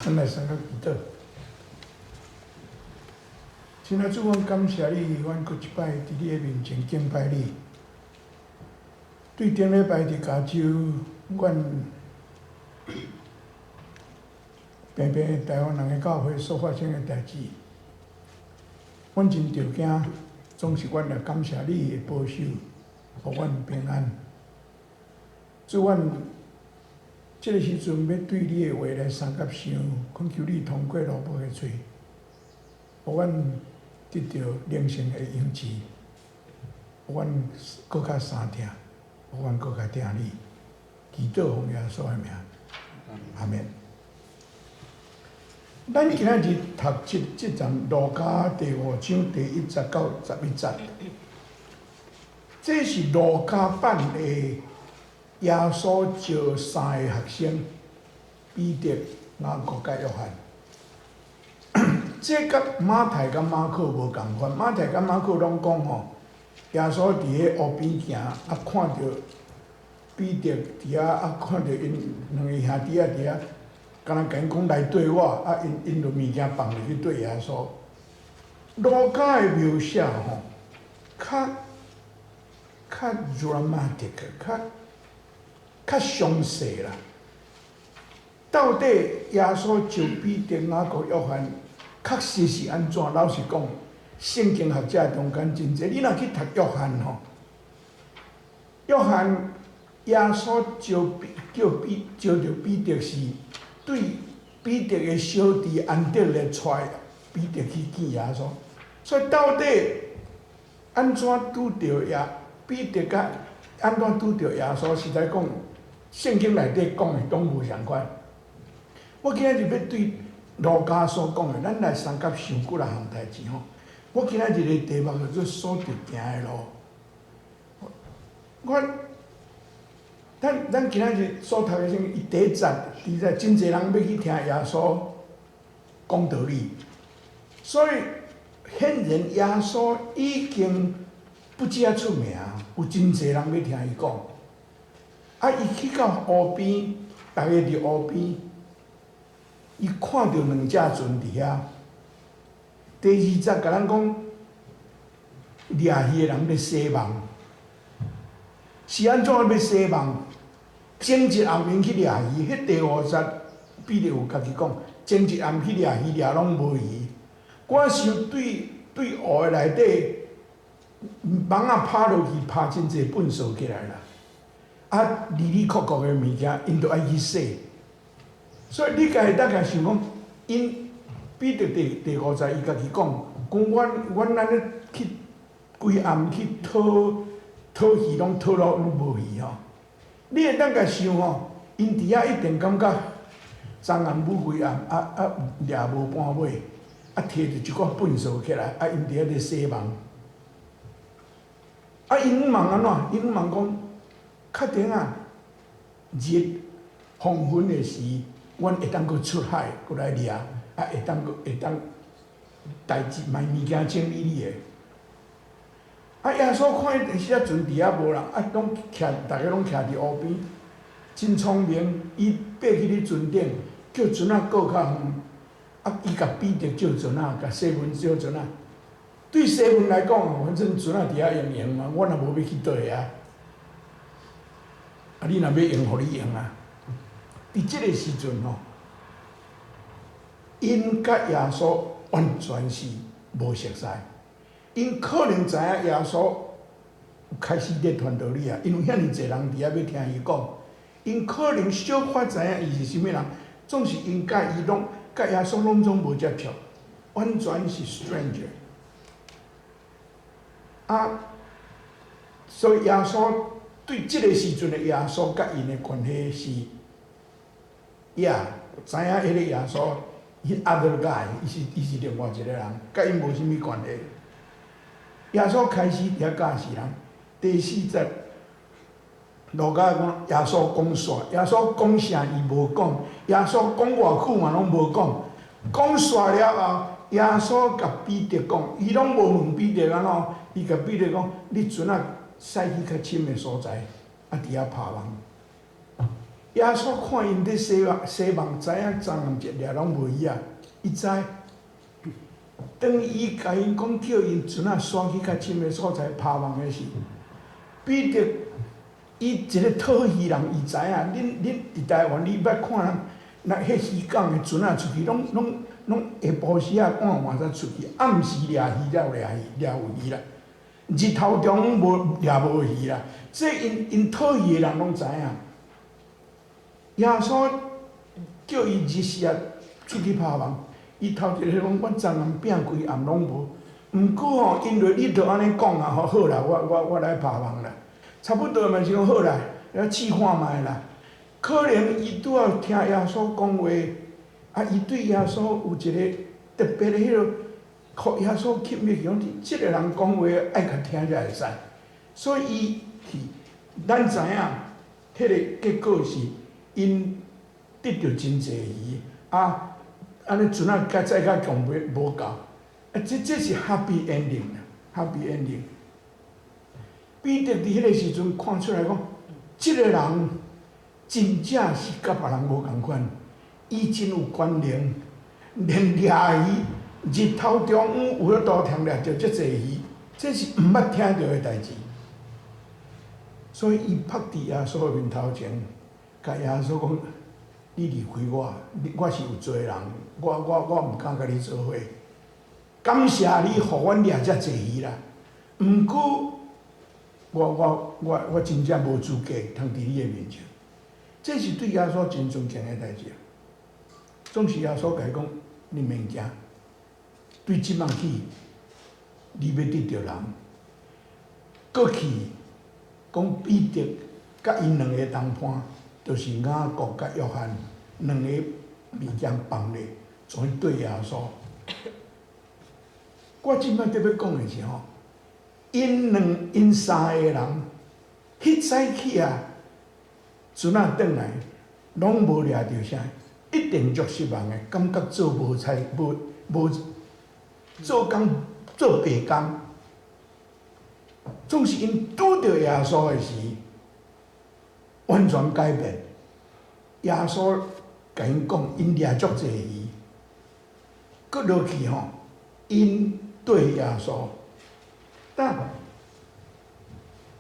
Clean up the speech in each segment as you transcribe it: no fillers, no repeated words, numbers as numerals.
咱來相佮祈禱。親愛主，阮感謝你，阮閣一擺佇你的面前敬拜你。對頂禮拜佇加州，阮平平台灣人的教會所發生的代誌，阮真著驚，總是阮來感謝你的保守，予阮平安。主，阮這个時陣欲對你的話來相佮想，懇求你通過羅伯的喙，予阮得著靈性的醫治，予阮閣較相疼，予阮閣較疼你。祈禱奉耶穌的名，阿們。咱今仔日讀這節路加第五章第一節到十一節，這是路加版的耶穌召三个學生：彼得、雅各佮約翰。這佮馬太佮馬可無仝款，馬太佮馬可攏講吼，耶穌佇彼湖邊行，啊看著彼得佇遐，啊看著𪜶兩个兄弟仔佇遐，敢若共𪜶講來綴我，啊𪜶就物件放入去綴耶穌。路加的描寫吼，較較 dramatic，較較詳細啦。到底耶穌召彼得、雅各、約翰，確實是按怎？老實講，聖經學者中間真濟。你若去讀約翰吼，約翰耶穌召彼叫彼召著彼得是對彼得的小弟安德烈帶彼得去見耶穌，所以到底按怎拄著耶彼得佮按怎拄著耶穌？實在講，聖經內底講的攏無仝款。我今仔日欲對路加所講的，咱來相佮想幾若項代誌吼。我今仔日的題目叫做所著行的路。我，咱今仔日所讀的聖經，伊第一節，第二節，真濟人欲去聽耶穌講道理，所以顯然耶穌已經不止遐出名，有真濟人欲聽伊講。啊，伊去到湖邊，逐家佇湖邊，伊看著兩隻船佇遐。第二節共咱講，掠魚的人咧洗網，是按怎欲洗網？前一暗𪜶去掠魚，彼第五節彼得有家己講，前一暗去掠魚，掠攏無魚。我想對對湖的內底網仔拋落去，拋真濟糞埽起來啦。啊，離離硞硞的物件，𪜶都愛去洗。所以你家己大概想講，𪜶彼得第第五節伊家己講，講阮阮按呢去規暗去討討魚，攏討到攏無魚吼。你會當共想吼，𪜶佇遐一定感覺昨暗舞規暗，啊啊掠無半尾，啊提著一寡糞埽起來，啊𪜶佇遐咧洗網。啊𪜶問按怎？𪜶問講，確定啊，日黃昏的時，阮會當閣出海，閣來掠，啊會當閣會當代誌買物件整理你的。啊！耶穌看彼時仔船佇遐無人，啊，攏徛，逐家攏徛佇湖邊，真聰明。伊爬去咧船頂，叫船仔過較遠。啊，伊共彼得借船仔，共西門借船仔。對西門來講，反正船仔佇遐閒閒嘛，阮也無欲去佗位啊。啊，你若欲用，予你用啊。佇這个時陣吼，𪜶佮耶穌完全是無熟似。𪜶可能知影耶穌有開始咧傳道理啊，因為遐爾濟人佇遐欲聽伊講，𪜶可能小可知影伊是啥物人，總是𪜶佮伊攏佮耶穌攏總無接觸，完全是 stranger。啊，所以耶穌對這个時陣的耶穌佮𪜶的關係是，也知影彼个耶穌，彼 other guy，伊是另外一个人，佮𪜶無啥物關係。耶穌開始佇遐教示人，第四節，路加講耶穌講煞，耶穌講啥伊無講，耶穌講偌久嘛攏無講，講煞了後，耶穌共彼得講，伊攏無問彼得按怎，伊共彼得講，你船仔駛去較深的所在，啊佇遐拋網。耶穌看𪜶佇洗網洗網，知影昨暗一掠攏無魚仔，伊知。當伊共𪜶講叫𪜶船仔徙去較深的所在拋網的時，彼得伊一个討魚人，伊知影，恁恁佇台灣，你捌看人，若彼漁港的船仔出去，攏攏攏下晡時仔晚晚才出去，暗時掠魚才有掠魚掠有魚啦。日頭中無掠無魚啦，這𪜶𪜶討魚的人攏知影。耶穌叫伊日時仔出去拋網，伊頭一个講，阮昨暗拚規暗攏無。毋過吼，因為你著按呢講啊，吼好啦，我我我來拋網啦。差不多嘛是講好啦，來試看覓啦。可能伊拄仔聽耶穌講話，啊，伊對耶穌有一个特別的彼個，予耶穌吸引去，講這個人講話愛共聽才會使，所以伊去。咱知影，彼個結果是𪜶得著真濟魚，啊，按呢船仔較載較強袂無夠，啊，這這是 happy ending 啦，happy ending。彼得佇彼個時陣看出來講，這個人真正是佮別人無仝款，伊真有權能，連掠魚日頭中午有法度通掠著遮濟魚，這是毋捌聽著的代誌。所以伊伏佇耶穌的面頭前，共耶穌講：你離開我，我是有罪人，我我我毋敢共你做伙。感謝你，予阮掠遮濟魚啦。毋過，我我我我真正無資格通佇你的面前。這是對耶穌真尊敬的代誌。總是耶穌共伊講：你免驚，對這擺起，你欲得著人。過去講彼得佮𪜶兩个同伴，就是雅各佮約翰兩个物件放咧，創去綴耶穌。我這擺特欲講的是吼，𪜶兩𪜶三个人，彼早起啊，船仔轉來，攏無掠著啥，一定足失望的，感覺做無彩無無做工做白工。總是𪜶拄著耶穌的時，完全改變。耶穌共𪜶講，𪜶掠足濟魚，閣落去吼，𪜶綴耶穌。但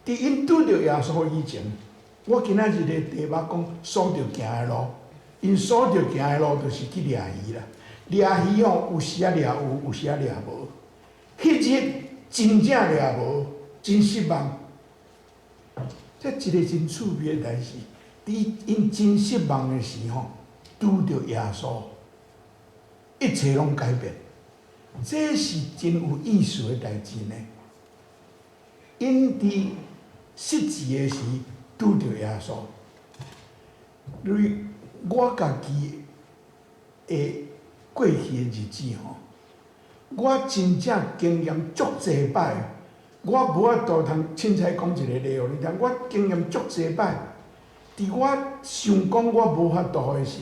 佇𪜶拄著耶穌以前，我今仔日的題目講所著行的路，𪜶所著行的路就是去掠魚啦。掠魚吼，有時仔掠有，有時仔掠無。彼日真正掠無，真失望。這一个真趣味的代誌，佇𪜶真失望的時吼，拄著耶穌，一切攏改變。這是真有意思的代誌呢。𪜶佇失志的時拄著耶穌，因為我家己的過去的日子吼，我真正經驗足濟擺，我無法度通凊彩講一個例予你聽。我經驗足濟擺，佇我想講我無法度的時，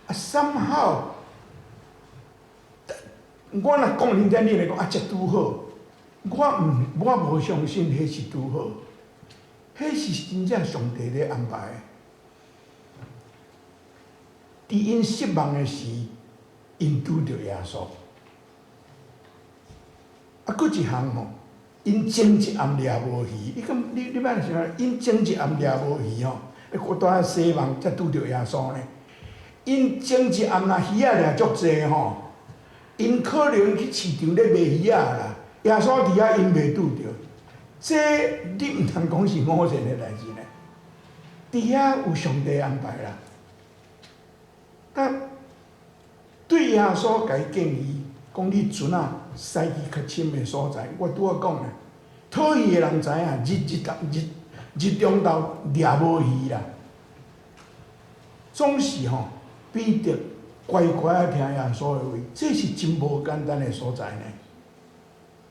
啊，somehow，我若講恁聽，你會講啊，這拄好。我毋，我無相信彼是拄好，彼是真正上帝咧安排的。佇𪜶失望的時，𪜶拄著耶穌。啊，閣一項吼，𪜶前一暗掠無魚，你敢你你捌想？𪜶前一暗掠無魚吼，我拄仔洗網才拄著耶穌呢。𪜶前一暗若魚仔掠足濟吼，𪜶可能去市場咧賣魚仔啦。耶穌佇遐，𪜶袂拄著，這你毋通講是偶然的代誌呢。佇遐有上帝安排啦。但對耶穌共伊建議，講你船仔駛去較深的所在。我拄仔講啦，討魚的人知影，日日日日中晝掠無魚啦。總是吼，彼得乖乖仔聽耶穌的話，這是真無簡單的所在呢。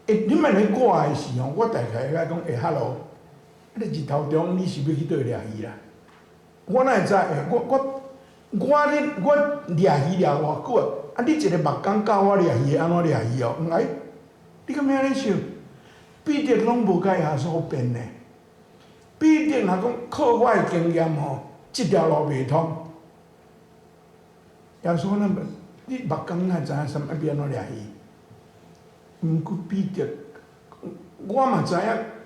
欸，你問咧我的時吼，我大概會講，欸，hello，你日頭中你是欲去佗掠魚啦？我哪會知？欸，我我我咧我掠魚掠偌久啊？啊，你一個木工教我掠魚，按怎掠魚哦？欸，你敢按呢想？彼得攏無共耶穌辯呢。彼得若講靠我的經驗吼，這條路袂通。耶穌咱你目光哪會知影啥物欲按怎掠魚？毋過彼得，我嘛知影，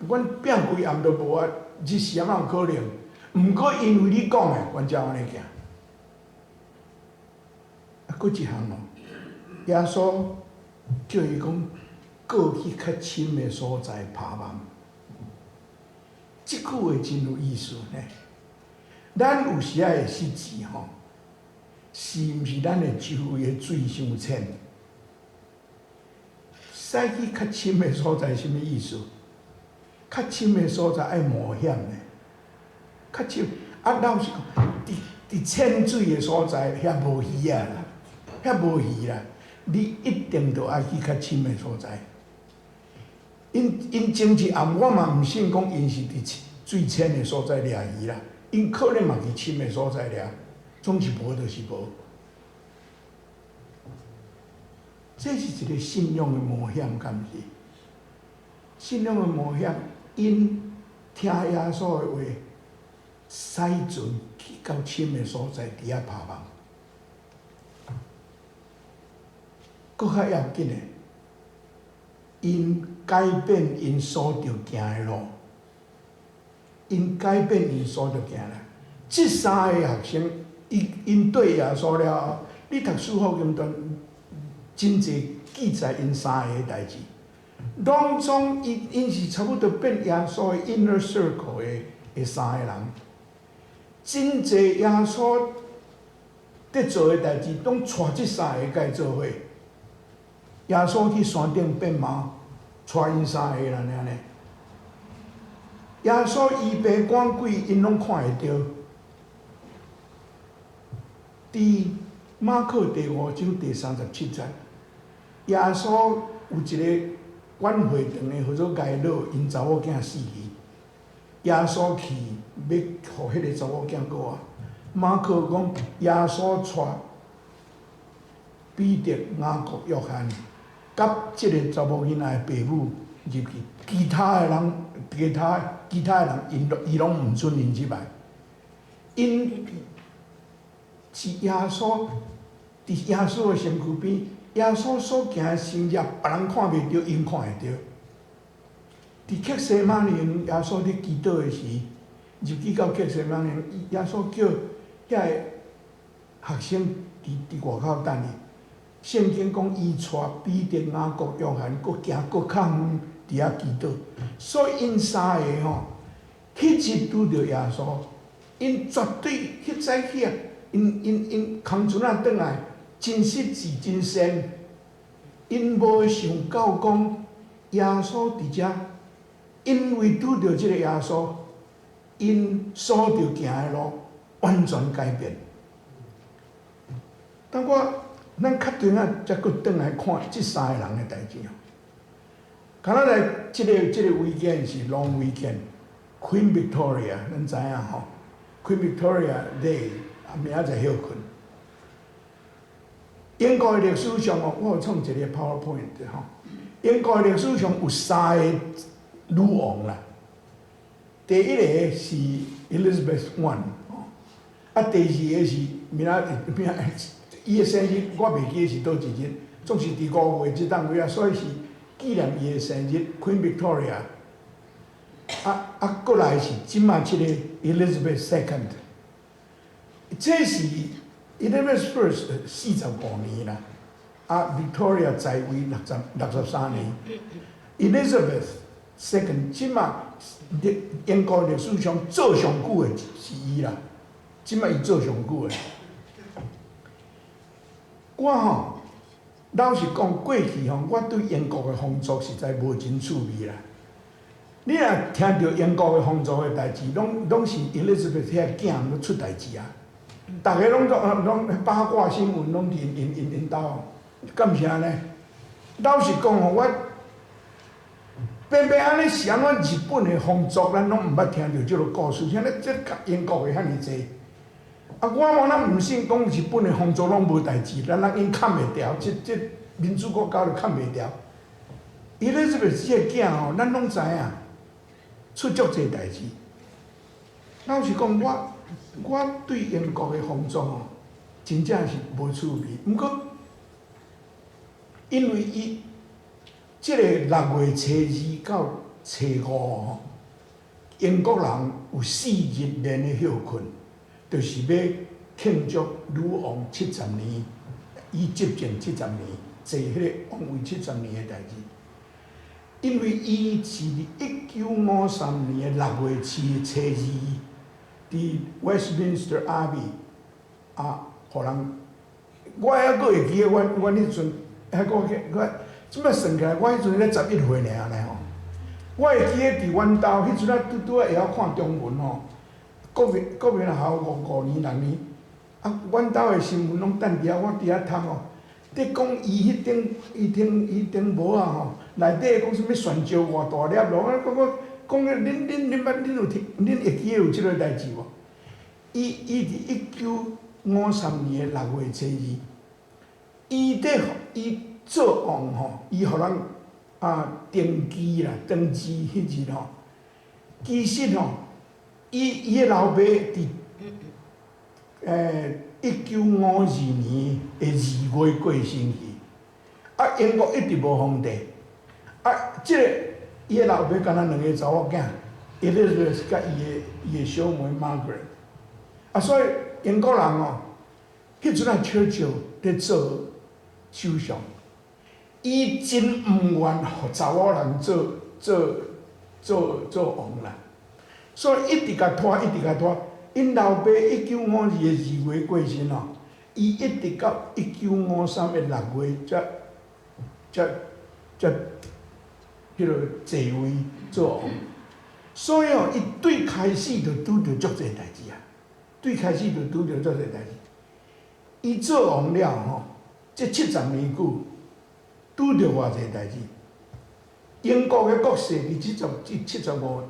阮拚規暗都無啊，日時哪有可能？毋過因為你講的，阮才按呢行。啊，閣一項哦，耶穌叫伊講，過去較深的所在拋網。這句話真有意思呢。咱有時仔會失志吼，是毋是咱的周圍的水傷淺？駛去較深的所在，啥物意思？較深的所在愛冒險呢。較深啊，老實講，佇淺水的所在，遐無魚啊啦，遐無魚啦。你一定著愛去較深的所在。𪜶前一暗，我嘛毋信講𪜶是佇水淺的所在掠魚啦，𪜶可能嘛佇深的所在掠，總是無就是無。這是一個信仰的冒險，敢毋是？信仰的冒險，𪜶聽耶穌的話，駛船去到深的所在，佇遐拋網。閣較要緊的，𪜶改變𪜶所著行的路，𪜶改變𪜶所著行的。這三個學生，伊𪜶對耶穌了後，你讀四福音傳，真濟記載𪜶三個的代誌，攏總伊𪜶是差不多變耶穌的 inner circle 的三個人。真濟耶穌佇做的代誌，攏帶這三个共伊做伙。耶穌去山頂變魔，帶𪜶三个人爾呢。耶穌醫病趕鬼，𪜶攏看會著。佇馬可第五章第三十七節，耶穌有一個管會堂的，號做該魯，𪜶查某囝死去。耶穌去欲予彼个查某囝過活。馬可講，耶穌帶彼得、雅各、約翰，佮這个查某囡仔的爸母入去，其他的人，其他的人，伊攏毋准𪜶入來。𪜶是耶穌佇耶穌的身軀邊，耶穌所行的神跡，別人看袂著，𪜶看會著。佇客西馬尼園，耶穌佇祈禱的時，入去到客西馬尼園，耶穌叫遐个學生佇外口等伊。聖經講，伊帶彼得、雅各、約翰，閣行閣較遠，佇遐祈禱。所以𪜶三个吼，彼日拄著耶穌，𪜶絕對彼早起啊，𪜶空船仔轉來，真實志真善，𪜶無想到講耶穌佇遮，因為拄著這个耶穌，𪜶所著行的路完全改變。當我咱較陣仔才閣轉來看這三个人的代誌哦。敢若來這個 weekend 是 long weekend，Queen Victoria，咱知影吼，Queen Victoria Day 啊，明仔載歇睏。英國的歷史上哦，我有創一個 PowerPoint 吼。英國的歷史上有三个女王啦。第一个是 Elizabeth One，啊，第二个是明仔明仔，伊的生日我袂記得是佗一日，總是佇5月這當位啊，所以是紀念伊的生日 Queen Victoria。啊，閣來是這馬這個 Elizabeth Second，這是 Elizabeth First 45年啦，啊 Victoria 在位63年，Elizabeth Second 這馬英國歷史上做上久的是伊啦，這馬伊做上久的。我吼老實講，過去吼，我對英國的風俗實在無真趣味啦。你若聽著英國的風俗的代誌，攏是 Elizabeth 遐囝咧出代誌啊！逐个攏八卦新聞攏佇𪜶兜，敢毋是按呢？老實講吼，我偏偏按呢是按怎日本的風俗，咱攏毋捌聽著這个故事，啥物這英國的遐爾濟。啊，我嘛若毋信講日本的風俗攏無代誌，咱咱𪜶崁袂牢，這民主國家都崁袂牢。Elizabeth 這个囝吼，咱攏知影，出足濟代誌。老實講，我對英國的風俗吼，真正是無趣味。毋過，因為伊這个6月初2到初5吼，英國人有4日連的歇睏，就是欲慶祝女王七十年，伊執政七十年，做彼个王位七十年的代誌。因為伊是佇1953年的6月初2，佇 Westminster Abbey 啊，予人，我猶閣會記得，阮彼陣，還閣我這擺算起來，我彼陣才11歲爾呢吼。我會記得佇阮兜彼陣啊，拄拄仔會曉看中文吼，國民學校五年6年，啊，阮兜的新聞攏等佇遐，我佇遐讀吼。佇講伊彼頂、伊頂、伊頂帽仔吼，內底講啥物懸石偌大粒咯，我講我講恁恁恁捌恁有聽？恁會記得有這个代誌無？伊佇1953年的6月初2，伊佇伊做王吼，伊予人啊登基啦，登基彼日吼，其實吼，伊的老爸佇1952年的2月過身去，啊，英國一直無皇帝，啊，這个伊的老爸敢若兩个查某囝，Elizabeth 佮伊的小妹 Margaret，啊，所以英國人哦，彼陣啊 Churchill 佇做首相，伊真毋願予查某人做王啦，所以一直共拖，一直共拖。𪜶老爸1952的2月過身哦，伊一直到1953的6月才彼个坐位做王。所以哦，伊對開始就拄著足濟代誌啊，對開始就拄著足濟代誌。伊做王了吼，這七十年久拄著偌濟代誌。英國的國勢佇七十五、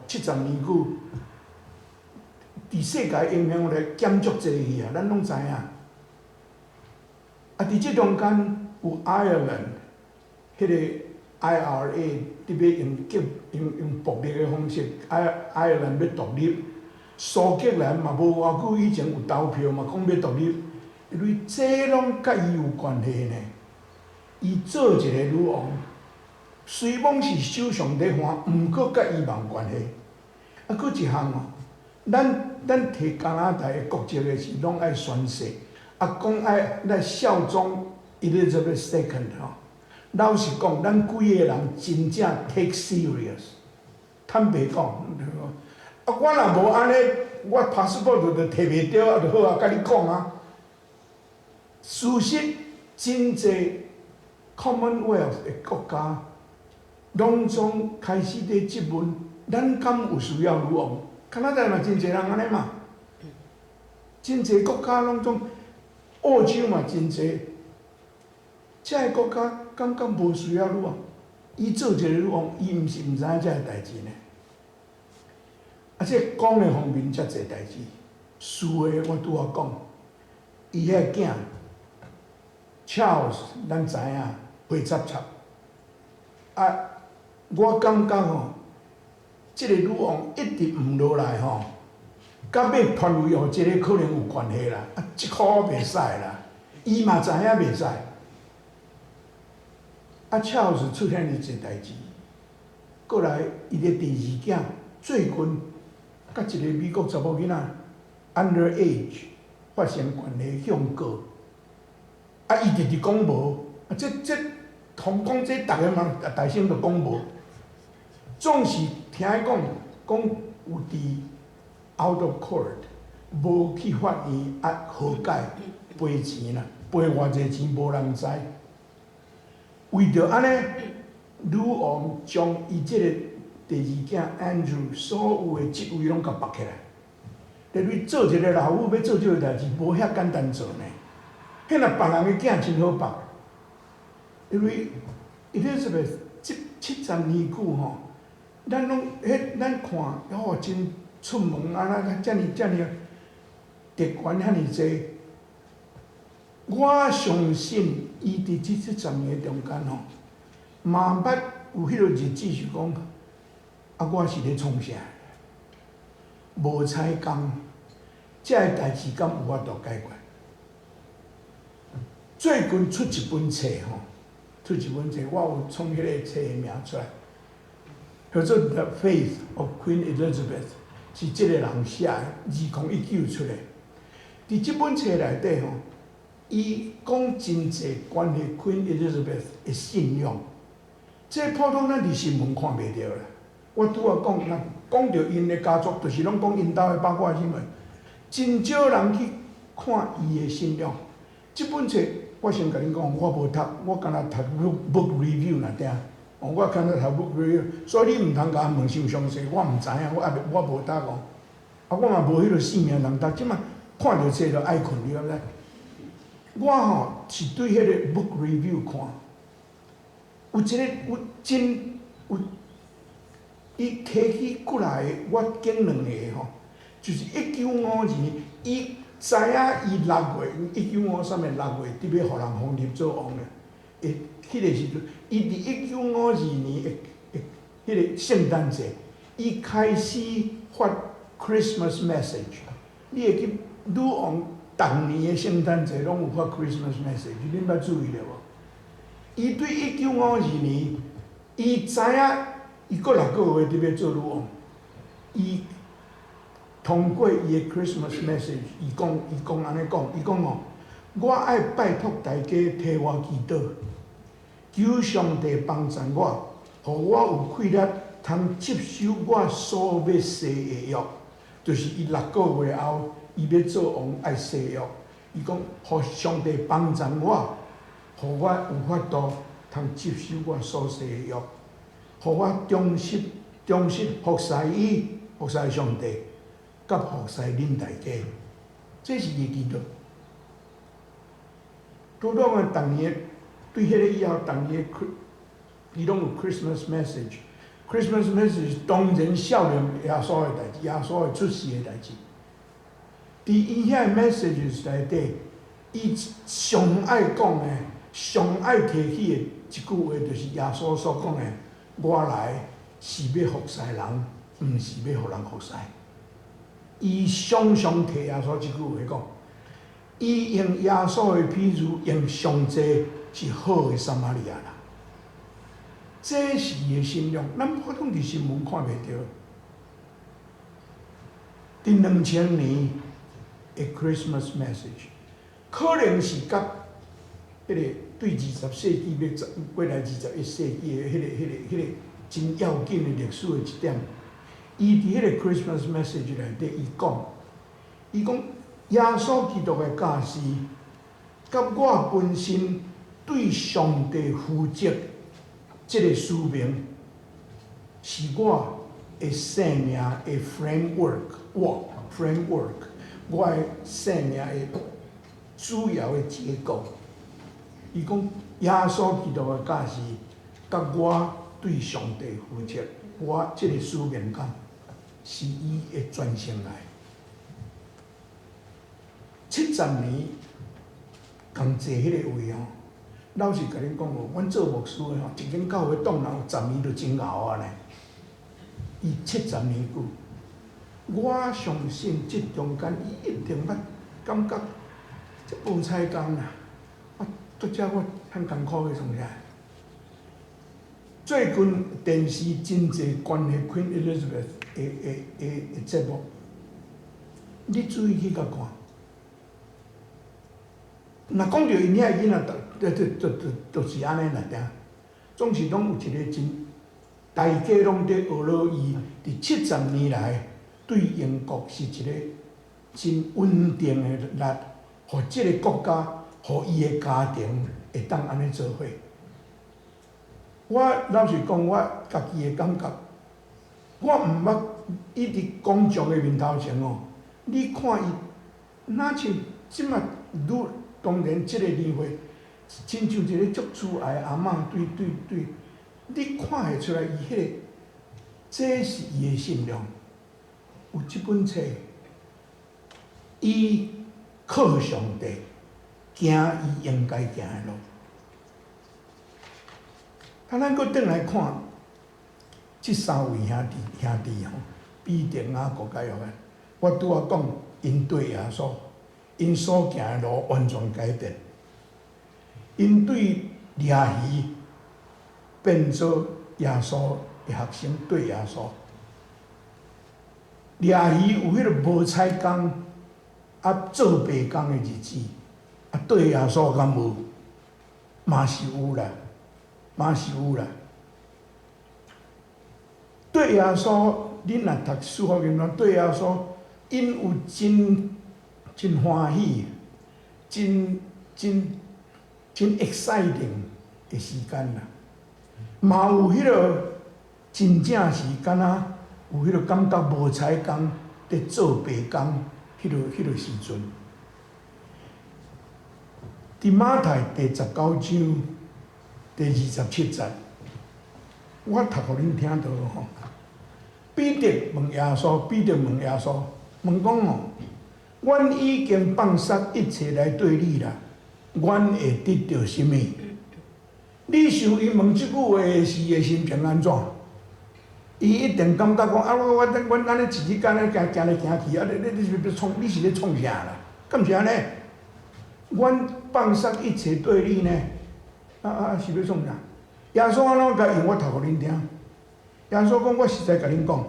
七十年久，佇世界影響力減足濟去啊，咱攏知影。啊，佇這中間有愛爾蘭，彼个 IRA 佇欲用革用用暴力的方式，愛爾蘭欲獨立，蘇格蘭嘛無偌久以前有投票嘛，講欲獨立，因為這攏佮伊有關係呢。伊做一個女王，雖罔是首相佇看，毋過佮伊嘛有關係。啊，閣一項哦，咱提加拿大的國籍的時，攏愛宣誓，啊，講愛來效忠 Elizabeth Second 吼。老實講，咱幾个人真正 take serious。坦白講，啊，我若無按呢，我 passport 就提袂著啊，就好啊，共你講啊。事實真濟 Commonwealth 的國家，攏總開始佇質問，咱敢有需要女王？加拿大嘛真濟人按呢嘛，真濟國家攏總，澳洲嘛真濟，這个國家感覺無需要女王？伊做一个女王，伊毋是毋知影這个代誌呢？啊，這講的方面遮濟代誌，事的我拄仔講，伊彼个囝 Charles，咱知影血插插，啊，我感覺吼，這个女王一直毋落來吼，佮欲傳位予這个可能有關係啦，啊，這箍袂使啦，伊嘛知影袂使。啊，Charles 出現爾濟代誌，過來伊的第二囝最近佮一個美國查某囡仔 under age 發生關係向告，啊，伊直直講無，啊，這通講這逐个嘛大聲就講無，總是聽伊講講有佇 out of court，無去法院啊和解賠錢啦，賠偌濟錢無人知。為著按呢，女王將伊這个第二囝 Andrew 所有的職位攏共縛起來。因為做一個老母欲做這个代誌，無遐簡單做呢。彼若別人的囝真好縛，因為 Elizabeth 這七十年久吼，咱攏彼咱看哦真出門啊，那遮爾遮爾特權遐爾濟。我相信伊佇這七十年中間吼，嘛捌有彼个日子是講，啊，我是咧創啥？無彩工，這个代誌敢有法度解決？最近出一本冊吼，出一本冊，我有創彼个冊的名出來，叫做《The Faith of Queen Elizabeth》，是這个人寫的，2019出的。佇這本冊內底吼，伊講真濟關於 Queen Elizabeth 的信仰，這普通咱佇新聞看袂著啦。我拄仔講，若講著𪜶的家族，就是攏講𪜶兜的八卦新聞，真少人去看伊的信仰。這本冊我先共恁講，我無讀，我干焦讀 book review 爾爾。我干焦讀 book review，所以你毋通共我問傷詳細，我毋知影，我猶未我無讀哦。啊，我嘛無彼个性命通讀，這馬看著冊就愛睏，你敢知？我吼是對彼个 book review 看，有一个有真有，伊提起過來，我揀兩个吼，就是1952年，伊知影伊六月，1953年6月佇欲予人封立做王咧，會彼个時陣，伊佇1952年的的彼个聖誕節，伊開始發 Christmas message。你會記女王逐年的聖誕節攏有發 Christmas message，恁捌注意著無？伊對1952年，伊知影伊閣6個月佇欲做女王，伊通過伊的 Christmas message，伊講伊講按呢講，伊講吼，我愛拜託大家替我祈禱，求上帝幫贊我，予我有氣力通接受我所欲誓的約，就是伊6個月後，伊欲做王愛誓約，伊講予上帝幫贊我，予我有法度通接受我所誓的約，予我忠實忠實服侍伊，服侍上帝，佮服侍恁大家，這是伊祈禱。拄講啊，逐年對彼个以後，逐年伊攏有 Christmas message。Christmas message 當然少年耶穌的代誌，耶穌的出世的代誌。佇伊遐個 messages 內底，伊上愛講的、上愛提起的一句話，就是耶穌所講的：我來是欲服侍人，毋是欲予人服侍。伊常常提耶穌這句話講，伊用耶穌的譬喻，用上濟是好的撒瑪利亞人。這是伊的信仰，咱普通佇新聞看袂著。佇2000年的 Christmas message，可能是佮彼个對20世紀欲過來21世紀的彼个真要緊的歷史的一點。伊佇彼个 Christmas message 內底，伊講，伊講耶穌基督的教示，佮我本身對上帝負責這个使命，是我的生命的 framework，我 framework，我的生命的主要的結構。伊講耶穌基督的教示，佮我對上帝負責，我這个使命感是伊的傳承來。70年仝坐彼个位吼，老實共恁講哦，阮做牧師的吼，一間教會當人有十年就真𠢕啊呢。伊七十年久，我相信這中間伊一定捌感覺這無彩工啦。我拄則我遐艱苦欲創啥？最近電視真濟關於 Queen Elizabeth 的節目，你注意去共看。若講著𪜶遐囡仔，就是按呢爾爾，總是攏有一个真，大家攏佇學落伊，佇七十年來對英國是一個真穩定的力，予這个國家，予伊的家庭會當按呢做伙。我老實講，我家己的感覺，我毋捌伊佇公眾的面頭前哦，你看伊，若像這馬愈當然這个年歲，親像一个足慈愛的阿嬤，對對對，你看會出來伊彼个，這是伊的信仰。有這本冊，伊靠上帝，行伊應該行的路。啊，咱閣轉來看，這三位兄弟兄弟吼，彼得、雅各、佮約翰。我拄仔講，𪜶對耶穌，𪜶所行的路完全改變，𪜶對掠魚變做耶穌的學生，對耶穌掠魚有彼个無彩工，啊做白工的日子，啊對耶穌敢無？嘛是有啦，嘛是有啦。對耶穌，恁若讀使徒行傳，對耶穌，𪜶有真真歡喜、真真真 exciting 的時間啦，嘛有彼个真正是敢若有彼个感覺無彩工佇做白工彼个時陣。佇馬太第19章第27節，我讀予恁聽著吼。彼得問耶穌，彼得問耶穌，問講吼：阮已經放捒一切來綴你啦，阮會得著啥物？你想伊問這句話時的心情按怎？伊一定感覺講啊，我我阮按呢一日間咧行行來行去，啊，你你是欲創？你是咧創啥啦？敢是按呢？阮放捒一切綴你呢？啊啊，是欲創啥？耶穌按怎共應？我讀予恁聽。耶穌講：我實在共恁講，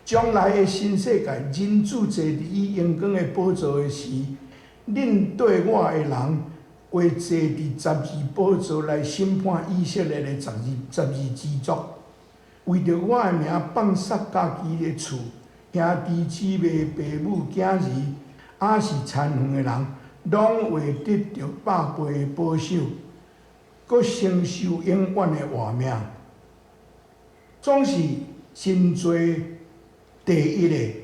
將來的新世界，人子坐佇伊榮光的寶座的時，恁綴我的人會坐佇十二寶座來審判以色列的十二支族，為著我的名放捒家己的厝、兄弟姊妹、爸母、囝兒，抑是田園的人，攏會得著百倍的報酬，閣承受永遠的活命。總是真濟第一的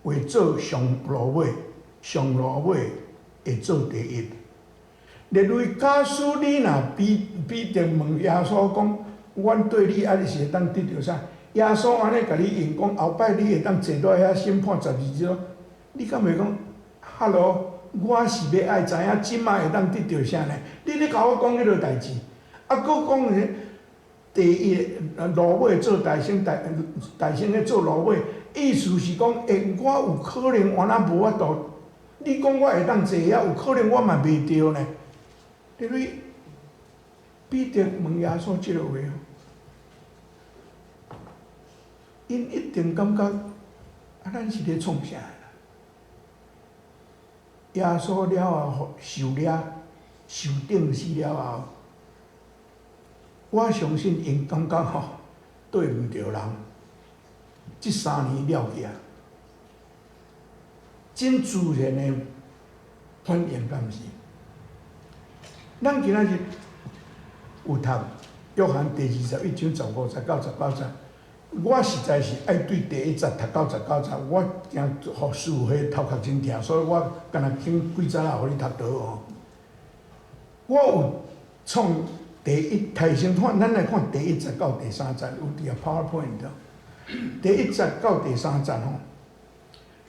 會做上落尾，上落尾會做第一。列位，假使你若彼彼得問耶穌講，阮綴你啊，你是會當得著啥？耶穌按呢共你應講，後擺你會當坐佇遐審判十二支族，你敢會講？Hello，我是欲愛知影這擺會當得著啥呢？你咧共我講彼个代誌，啊，閣講第一落尾做大先，大大先咧做落尾，意思是講，欸，我有可能原來無法度。你講我會當坐遐，有可能我嘛袂著呢。因為彼得問耶穌這个話，𪜶一定感覺啊，咱是咧創啥啦？耶穌了後受掠、受釘死了後，我相信𪜶感覺吼綴毋著人，這3年了去啊，真自然的反應，敢毋是？咱今仔日有讀約翰第21章15節到19節，我實在是愛對第一節讀到19節，我驚予師父頭殼真疼，所以我干焦揀幾節仔予你讀著吼。我有創第一，頭先看，咱來看第一節到第三節，有佇個 PowerPoint。第一節到第三節吼，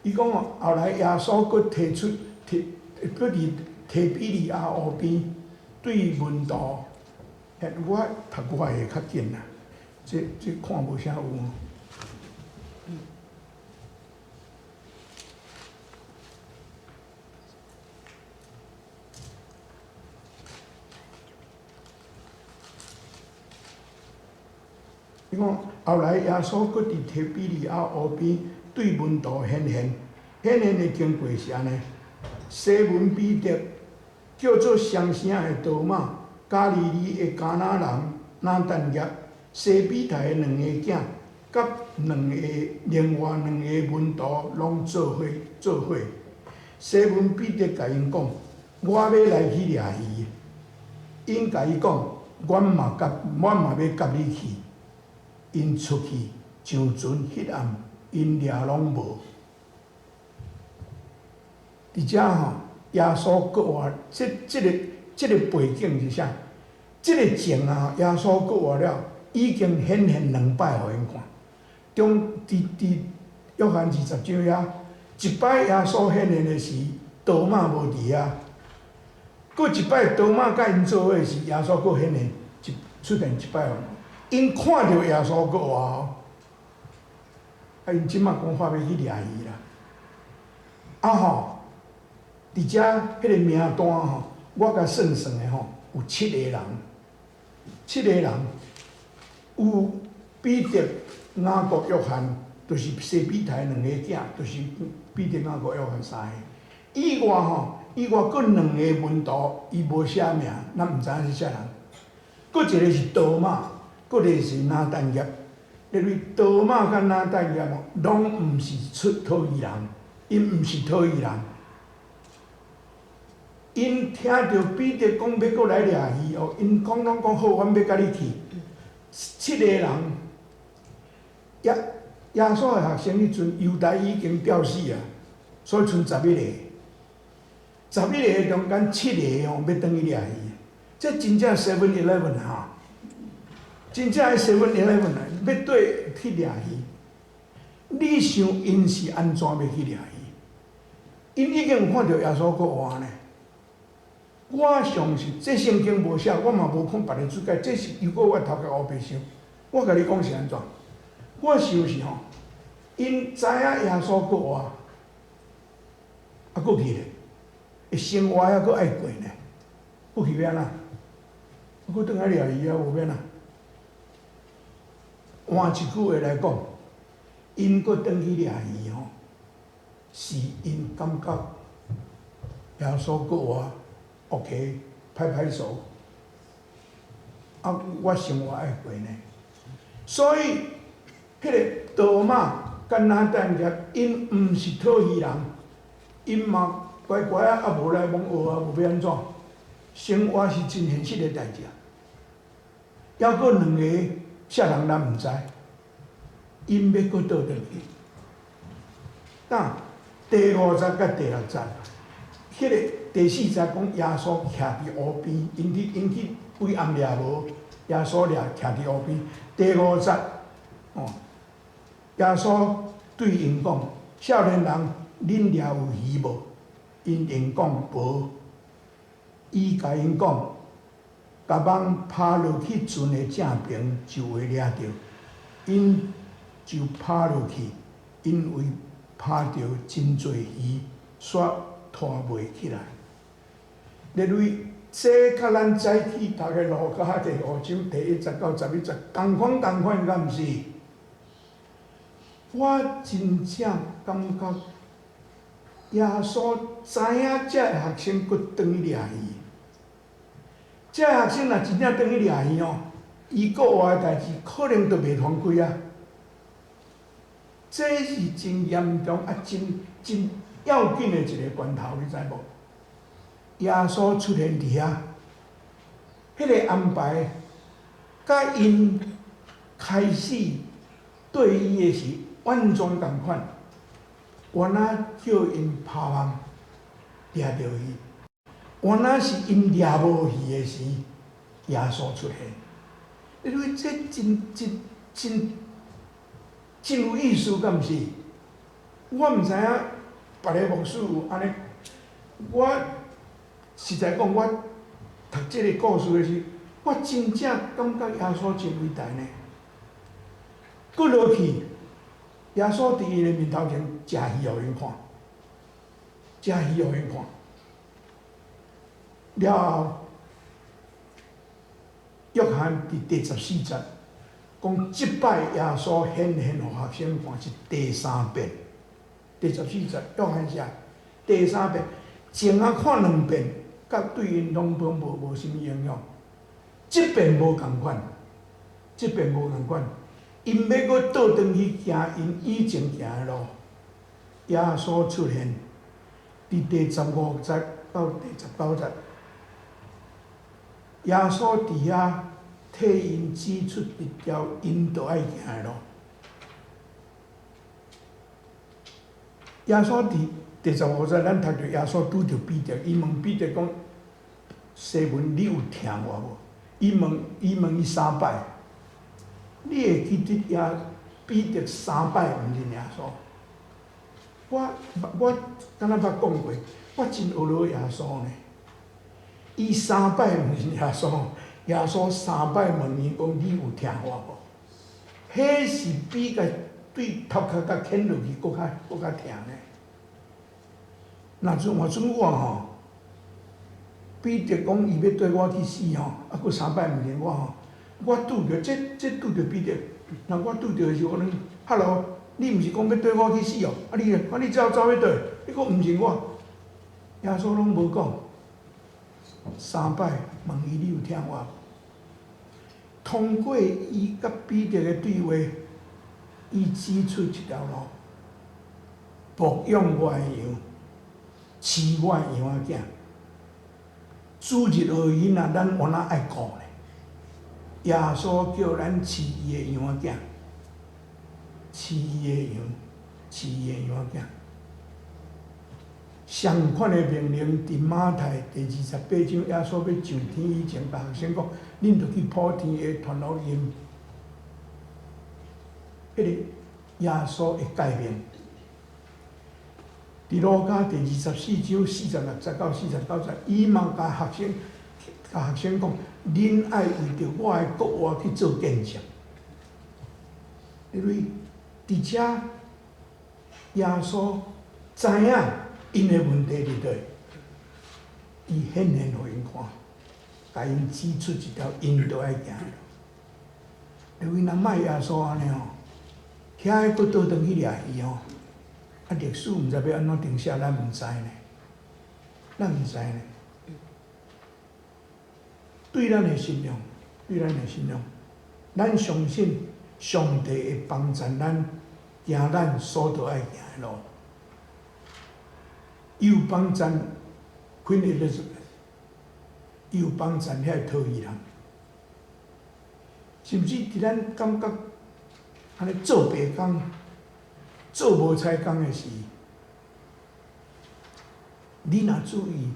伊講哦，後來耶穌閣提出提，閣佇提比哩亞湖邊對門徒，我讀我的較緊啦，這這看無啥有。伊講後來耶穌閣佇提比哩亞湖邊對門徒顯現，顯現的經過是按呢：西門彼得叫做雙聲的多馬，加利利的迦拿人拿但業，西庇太的兩个囝，佮兩个另外兩个門徒攏做伙做伙。西門彼得共𪜶講：我欲來去掠魚。𪜶共伊講：阮嘛佮，阮嘛欲佮你去。𪜶出去上船，彼暗𪜶掠攏無。佇遮吼，耶穌閣活，這、這个、這个背景是啥？這个前啊，耶穌復活了，已經顯現兩擺予𪜶看。中佇佇約翰20章遐，一擺耶穌顯現的時，多馬無佇遐；閣一擺多馬佮𪜶做伙時，耶穌閣顯現一出現一擺予𪜶。𪜶看著耶穌復活，啊！𪜶這馬講話欲去掠魚啦。啊吼，佇遮彼个名單吼，我共算算的吼，有七個人，七個人有彼得、雅各、約翰，就是西庇太兩個囝，就是彼得、雅各、約翰三個。以外吼，以外閣兩個門徒，伊無寫名，咱毋知影是啥人。閣一個是多馬，閣一個是拿但業。因為多馬佮拿但業吼，攏毋是出討魚人，𪜶毋是討魚人。𪜶聽著彼得講欲閣來掠魚哦，𪜶講攏講好，阮欲佮你去。七個人，耶穌的學生彼陣，猶大已經吊死啊，所以賰11個。11個中間七個吼，欲轉去掠魚，這真正 Seven Eleven 哈，真正 Seven Eleven 啊，欲對去掠魚。你想𪜶是按怎欲去掠魚？𪜶已經有看著耶穌閣活呢。我相信這聖經無寫，我嘛無看別个注解，這是如果我頭殼烏白想，我共你講是按怎？我想是吼，𪜶知影耶穌閣活，啊，閣去咧，生活猶閣愛過呢，閣去欲按怎？閣轉來掠魚啊，無欲按怎？換一句話來講，𪜶閣轉去掠魚吼，是𪜶感覺耶穌閣活，OK，拍拍手，啊，我生活愛過呢，所以，彼個多馬佮拿但業，𪜶毋是討魚人，𪜶嘛乖乖仔啊，無來罔學啊，無欲按怎？生活是真現實的代誌。猶閣兩個啥人咱毋知，𪜶欲閣倒轉去。那第五節佮第六節，彼個第四節講耶穌徛佇湖邊，𪜶去規暗掠無，耶穌掠徛佇湖邊。第五節，哦，耶穌對𪜶講：少年人，恁掠有魚無？𪜶應講無。伊共𪜶講：共網拋落去船的正爿，就會掠著。𪜶就拋落去，因為拋著真濟魚，煞拖袂起來。認為這佮咱早起讀的路加第五章第一節到11節仝款仝款，敢毋是？我真正感覺耶穌知影這个學生閣轉去掠魚，這个學生若真正轉去掠魚哦，伊閣活的代誌可能就袂傳開啊。這是真嚴重啊，真真要緊的一個關頭，你知無？耶穌出現佇遐，彼個安排，佮𪜶開始對伊的是完全仝款。原來叫𪜶拋網掠著魚，原來是𪜶掠無魚的時，耶穌出現。你認為這真真真真有意思，敢毋是？我毋知影別个牧師有按呢，我實在講，我讀這個故事的時，我真正感覺耶穌真偉大呢。閣落去，耶穌佇𪜶的面頭前食魚予𪜶看，食魚予𪜶看。了後，約翰佇第十四節講，這擺耶穌顯現予學生看是第三遍。第十四節，約翰寫第三遍，前仔看兩遍，佮對𪜶攏無無啥物影響。這遍無仝款，這遍無仝款，𪜶欲閣倒轉去行𪜶以前行的路。耶穌出現佇第十五節到第十九節，耶穌佇遐替𪜶指出一條𪜶著愛行的路。耶穌佇第十五節，咱讀著耶穌拄著彼得，伊問彼得講：西門，你有疼我無？伊問伊三擺，你會記得耶彼得三擺毋認耶穌？我敢若捌講過，我真呵咾耶穌呢。伊三擺毋認耶穌，耶穌三擺問伊講：你有疼我無？彼是比共對頭殼共牽落去閣較閣較疼呢。若陣換準我吼，彼得講伊欲綴我去死吼，啊，閣三擺毋認我吼，我拄著這這拄著彼得，若我拄著的時，我講，Hello，你毋是講欲綴我去死哦？啊你，啊你走走欲佗？你閣毋認我？耶穌攏無講，三擺問伊你有疼我無？通過伊佮彼得的對話，伊指出一條路，牧養我的羊，飼我的羊仔囝。主日學囡仔，咱有哪愛顧呢？耶穌叫咱飼伊的羊仔囝，飼伊的羊，飼伊的羊仔囝。相款的命令，佇馬太第28章，耶穌欲上天以前，共學生講：恁著去普天下傳福音。彼个耶穌的誡命，佇路加第24章46節到49節，伊嘛共學生，共學生講：恁愛為著我的國話去做見證。因為佇遮耶穌知影𪜶的問題佇佗，伊顯現予𪜶看，共𪜶指出一條𪜶著愛行的路。因為若莫耶穌按呢吼，遐個閣倒轉去掠魚吼，啊歷史毋知欲按怎定寫，咱毋知呢，咱毋知呢。對咱的信仰，對咱的信仰，咱相信上帝會幫助咱行咱所著愛行的路。伊有幫贊 Queen Elizabeth，伊有幫贊遐個討伊人，甚至佇咱感覺按呢做白工、做無彩工的時，你若注意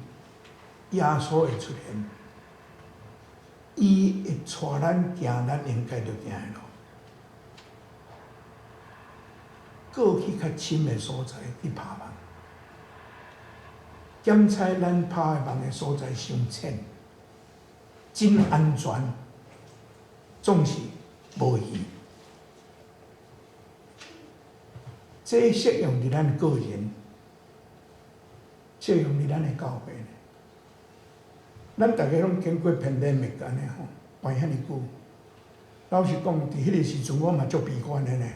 耶穌會出現，伊會帶咱行咱應該著行的路，過去較深的所在去拋網。檢查咱拋的網的所在傷淺，真安全，總是無魚。這適用佇咱個人，適用佇咱的教會。咱逐家攏經過 pandemic 按呢吼，辦遐爾久。老實講，佇彼個時陣我嘛足悲觀的呢。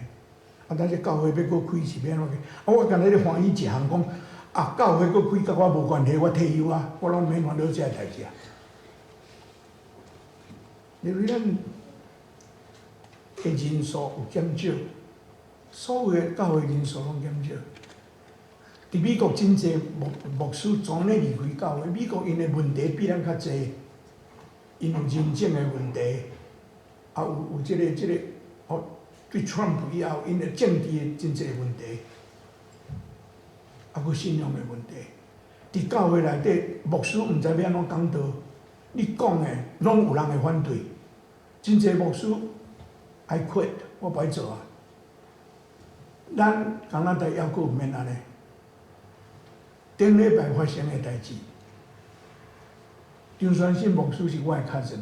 啊，咱這教會欲閣開是欲按怎？啊，我干焦咧歡喜一項講。啊，教會閣開，佮我無關係，我退休啊，我攏免煩惱這个代誌啊。因為咱的人數有減少，所有的教會人數攏減少。佇美國真濟牧牧師全咧離開教會，美國𪜶的問題比咱較濟，𪜶有人種的問題，啊有有這個這個，哦，對川普以後，𪜶的政治的真濟問題。啊，閣信仰的問題，佇教會內底，牧師毋知欲按怎講道，你講的攏有人會反對，真濟牧師 I quit，我無愛做啊。咱加拿大猶閣毋免按呢。頂禮拜發生的代誌，張宣信牧師是我的 cousin，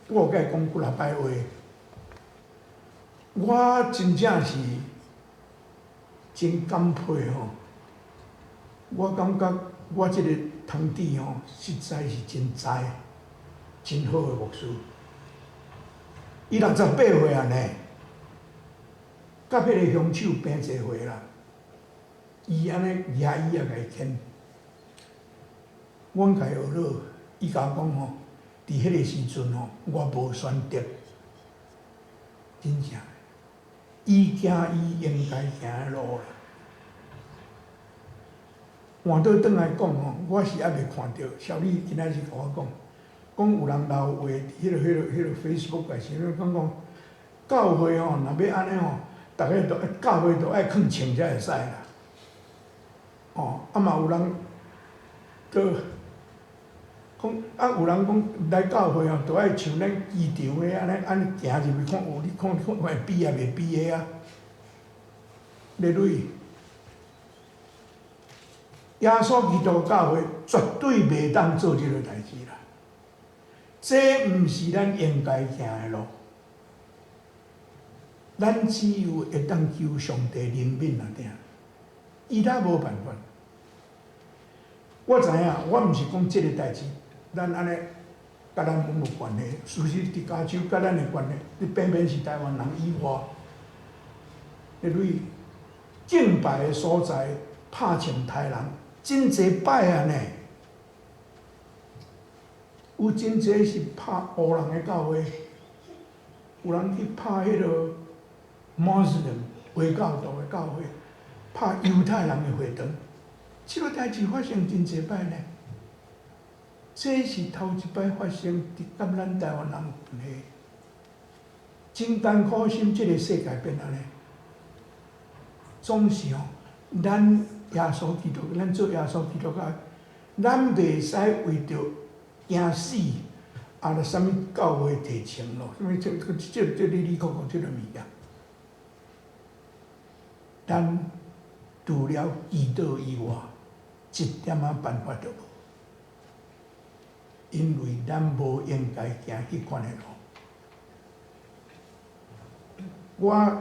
我有共伊講幾若擺話，我真正是真感佩吼，我感覺我這個堂弟吼，實在是真才、真好的牧師。伊68歲啊呢，佮彼个鄉手平濟歲啦，伊按呢舉椅仔共伊牽，阮共伊學落，伊共我講吼，佇彼个時陣吼，我無選擇，真正，伊行伊應該行的路啦。換倒轉來講吼，我是猶未看著，小李今仔日共我講，講有人留話佇彼個 Facebook 還是啥物講講，教會吼，若欲按呢吼，逐个都教會都愛囥銃才會使啦。哦，啊嘛有人都講，啊有人講來教會吼，都愛像咱機場的按呢按呢行入去看有，你看看會比啊袂比的啊？咧類，耶穌基督教會絕對袂當做這个代誌啦。這毋是咱應該行的路。咱只有會當求上帝憐憫爾爾，其他無辦法。我知影，我毋是講這个代誌，咱按呢佮咱攏無關係。事實佇加州佮咱的關係，你偏偏是台灣人以外，因為敬拜的所在拍穿刣人，真濟擺啊呢。有真濟是拍烏人的教會，有人去拍彼个穆斯林回教徒的教會，拍猶太人的會堂，這个代誌發生真濟擺呢。這是頭一擺發生佇佮咱台灣人有關係，真艱苦心，這个世界變按呢。總是吼，咱耶穌基督，咱做耶穌基督教，咱袂使為著驚死，啊！著啥物教會提前咯？啥物這這這這哩哩扣扣這个物件，咱除了祈禱以外，一點仔辦法都無，因為咱無應該行彼款的路。我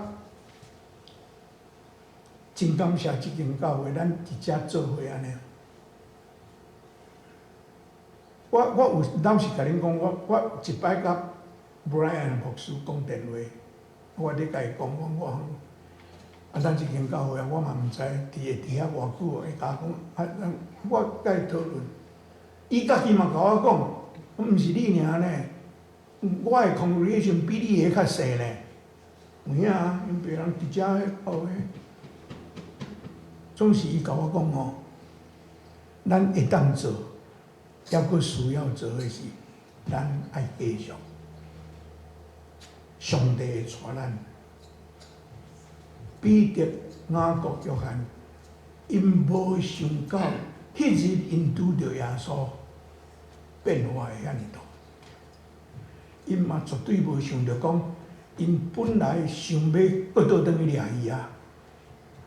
真感謝這間教會，咱佇遮做伙按呢。我有老實共恁講，我一擺佮 Brian 牧師講電話，我咧共伊講講我啊，咱這間教會啊，我嘛毋知佇會佇遐偌久，會共講啊，咱我佮伊討論，伊家己嘛共我講，毋是你爾呢，我的 congregation 比你的較細呢。有影啊，𪜶別人佇遮教會，總是伊共我講吼，咱會當做，抑閣需要做的是，咱愛繼續。上帝會帶咱。彼得、雅各、約翰，𪜶無想到，彼日𪜶拄著耶穌變化會遐爾大。𪜶嘛絕對無想著講，𪜶本來想欲閣倒轉去掠伊啊，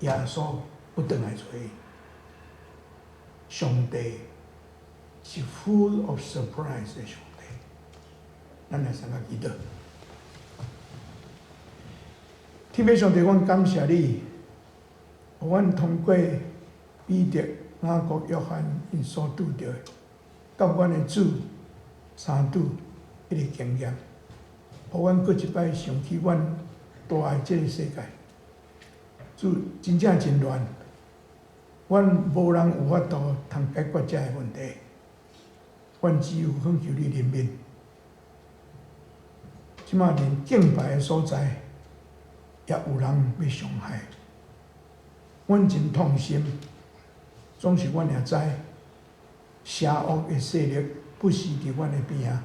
耶穌閣轉來揣伊。上帝是 full of surprise 的上帝，咱來相佮祈禱。天父上帝，阮感謝你，予阮通過彼得、雅各、約翰𪜶所拄著的，佮阮的主相拄彼个經驗，予阮閣一擺想起阮蹛的這个世界，主真正真亂，阮無人有法度通解決這个問題，阮只有懇求你憐憫。這馬連敬拜的所在，也有人欲傷害，阮真痛心。總是阮也知，邪惡的勢力不時佇阮的邊仔。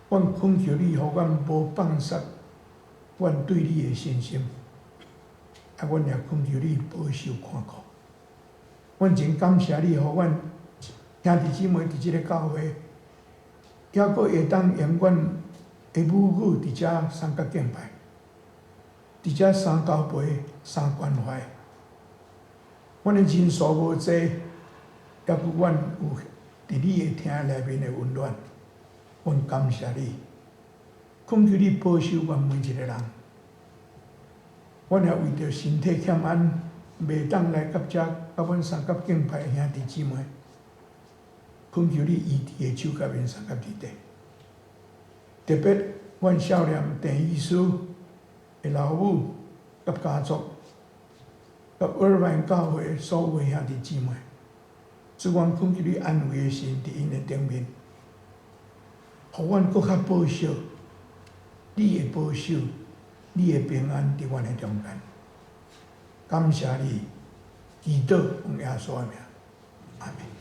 阮懇求你，予阮無放失阮對你的信心。啊，阮也懇求你保守看顧。阮真感謝你，予阮兄弟姊妹佇這个教會，抑閣會當用阮的母語佇遮相佮敬拜，佇遮相交陪、相關懷。阮的人數無濟，抑閣阮有佇你的疼內面的溫暖，阮感謝你，懇求你保守阮每一個人。阮也為著身體欠安，袂當來到遮佮阮相佮敬拜的兄弟姊妹，懇求你醫治的手佮𪜶相佮佇底。特別阮少年鄭醫師的老母佮家族，佮爾灣教會所有的兄弟姊妹，主阮懇求你安慰的心佇𪜶的頂面，予阮閣較保守，你的保守，你的平安佇阮的中間。感謝你，祈禱奉耶穌的名，阿門。